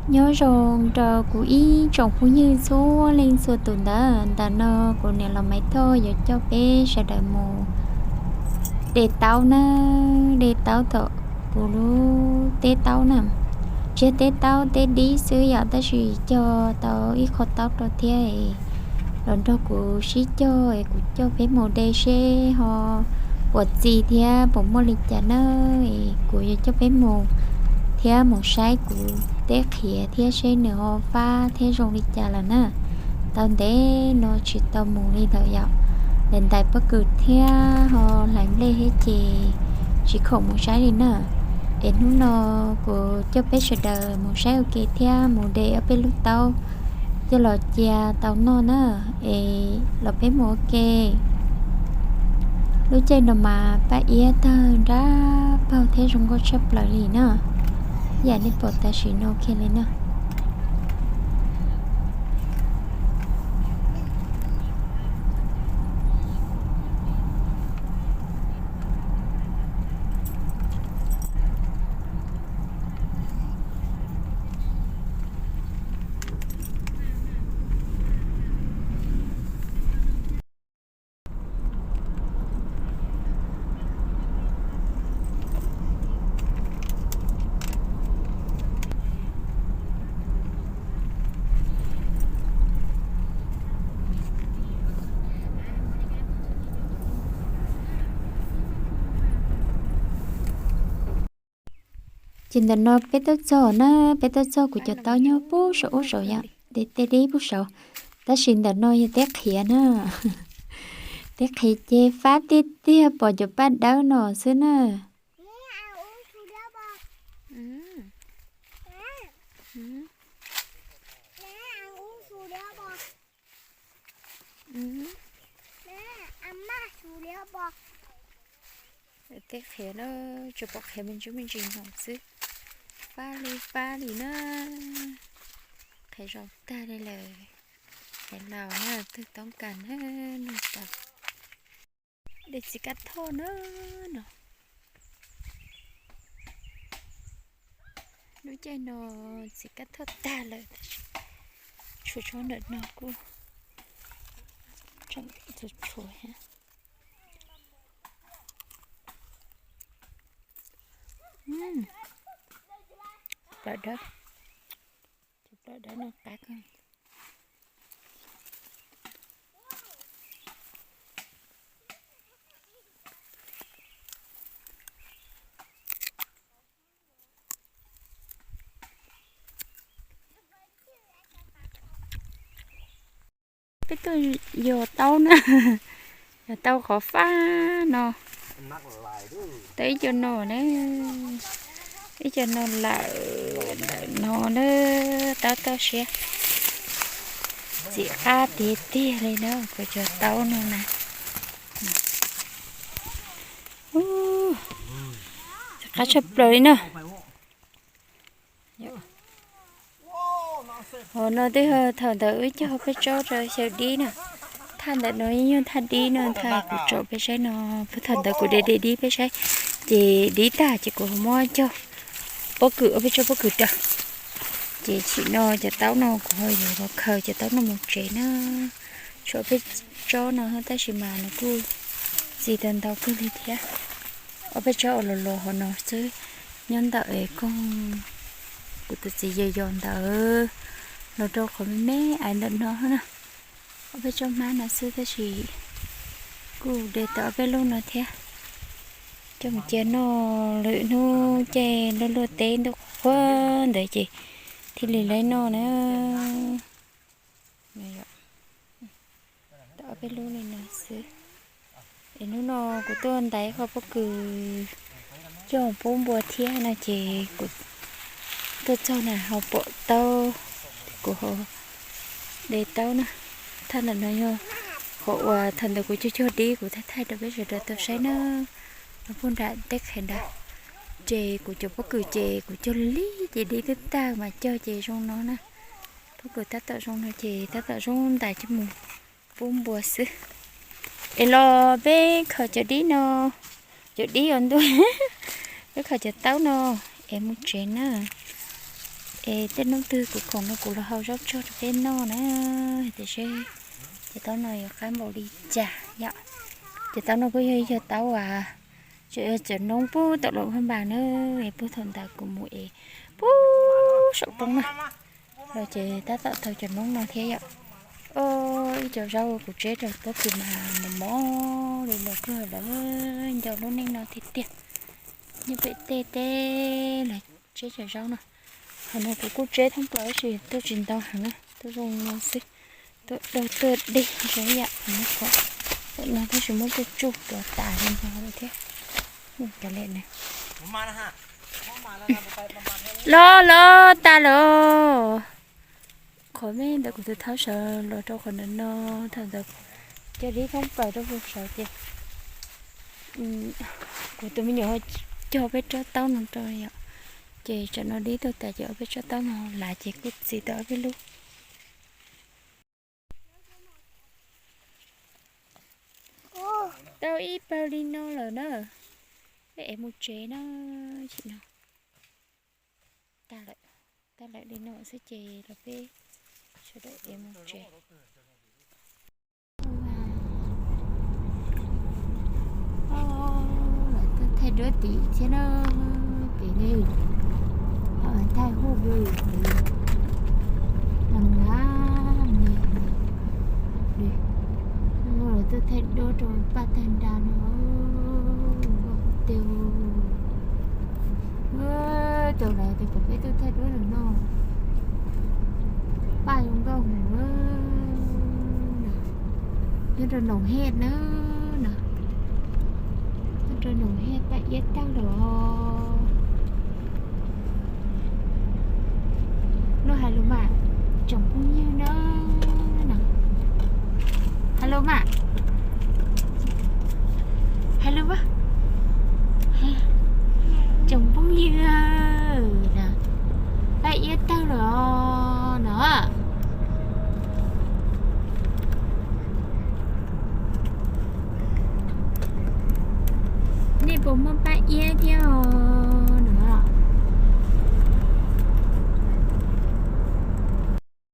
Nyob zoo rau kuv ib tsoom phooj ywg txhua leej txhua tus ntawd. Ntawm no kuv niam laus Maiv Thoj yuav coj peb sawv daws mus de taub na, de taub tom kuv lub teb taub na. Tsis yog teb taub, teb dib xwb yom, tab sis cog tau ib qho taub rau thiab. Los nrog kuv sib cog es kuv coj peb mus de seb ho puas txi thiab puas muaj li cas na. Es kuv yuav coj peb mus thiab mus saib kuv teb qhiav thiab seb nws ho fab thiab zoo li cas lawm na. Tau ntev no tsis tau mus li ntawd yom, ntais ntais pob kws thiab ho hlais nplej thiab ces tsis khoom mus saib li na. Es hnub no kuv coj peb sawv daws mus saib ua ke thiab mus de ob peb lub taub coj los cia tau noj na. Es los peb mus ua ke. Lub caij no mas paj iab tawg nrab paug thiab zoo nkauj tshaj plaws li na. Yam nej pom tam sim no kiag li na. Ces ntawm no peb tuaj txog na, peb tuaj txog kuv cov taub nyob pub saum ub saud yom, tej dib pub saud. Tab sis ntawm no yog teb qhiav na. Teb qhiav ces fab tiag tiag, pom cov paj dawb no xwb na. Teb qhiav na, tsuas pom qhiav me ntsis me ntsis no xwb. Fab li fab li na. Qhiav zaum tag li lawm. Qhiav laus na, twg toob kas na, noj tau. De txiv kab thoj na no. Lub caij no txiv kab thoj tag lawm tab sis tshuav tsob ntawm no kuj tseem tshuav thiab. Plaws dawb, cov plaws dawb no qab kawg. Peb tuaj yos taub na, yos taub qhov fab no. Tau ib co no na, ib co no lawm ntawm no na, taub toj siab. Txiv qab tiag tiag li na, kuv cov taub no na. Txiv qab tshaj plaws li na. Hov no twb yog thaum ntawd wb cog peb tsob rau xyaw dib na. Thaj ntawm no yeej yog thaj dib no, thaj kuv tsom peb saib no, thaum ntawd kuv de de dib peb saib, ces dib tag ces kuv ho muab cog pob kws, ob peb tsob pob kws rau. Ces tsim no cov taub no kuv ho yuav los khaws cov taub no mus tsev na. Tshuav peb tsob no tab sis mas nws kuj txi tau ntau kawg li thiab. Ob peb tsob uas los los hov no xwb, nyob ntawm es koog kuv tus txiv yos yos ntawd los rau qhov me me ais ntawm no na. Ob peb tsob hmab no xwb tab sis kuj de tau ob peb lub no thiab. Coj mus cia noj lwm hnub caij luaj luaj teb ntuj qhuav ntawd ces thiaj li laib noj na. Tau ob peb lub li no xwb. Es hnub no kuv tuaj ntais qhov pob kws coj pub npua thiab no ces kuv tuaj txog na ho pom taub, kuv ho de taub na. Thaj ntawm no yog qhov uas thaum ntawd kuv cog cog dib kuv thaij thaij rau peb sawv daws tau saib na. No puag nram teb qhiav nrad, ces kuv cov pob kws ces kuv cog lig lig ces dib twb tag mas cog ces zoo no na. Pob kws tab tom zoo no ces tab tom zoo ntais coj mus pub npua xwb. Es los peb khaws cov dib no, cov dib uas ntuj, peb khaws cov taub no es mus tsev na. Es tej hnub twg kuv khoom no kuv los hau zaub tsuag rau peb noj na. Tiam sis cov taub no yuav qab npaum li cas yom. Cov taub no kuj yog ib co taub uas tseem noob puag tom Luam Phaj Npas na, es puag thaum ntawd kuv mus es puag saum roob na, los ces tab tom tau cov noob no thiab yom. Ib co zaub kuv tseb rau pob kws mas mos mos li los kawg lawm, nco lub neej no tiag tiag. Nyob pem tej teb los tseb cov zaub no. Qhov no kuv kuj tseb thoob plaws tab sis tuaj tsis ntau heev na, tuaj zoo no xwb. Tuaj dog tuaj dig zoo ib yam qhov no, qhov no tab sis muab tsuj tsuj tuav tas li no lawm thiab. Cov lem na. Los los tas los. Qhov me ntawd kuv tus thab sawv los rau qhov ntawm no, thaum ntawd coj dib thoob plaws rau hauv sawv ces kuv tus me nyuam cog peb tsob taub no rau yom, ces tsam no dib tuaj tas ces ob peb tsob taub no lav ces kuj txiv tau ob peb lub. Tau ib pawg li no lawm na. Peb ev mus tsev na, tsis no. Tag lawm, tag lawm li no xwb ces los peb sawv daws ev mus tsev. Lawv tuaj thaij duab tim thiab na, tim li, thaij huj li, no lawv tuaj thaij duab rau paj tag nrag no, ua tiag. Rau lawv tias kom peb tuaj thaij duab no, paj zoo nkauj heev. Nyob rau Noom Hej na, nyob rau Noom Hej paj iab tag los. Lub hais lus mas tsoom phooj ywg na, hais lus mas, hais lus mas, tsoom phooj ywg na, paj iab tag los no. Nej puas muaj paj iab thiab os?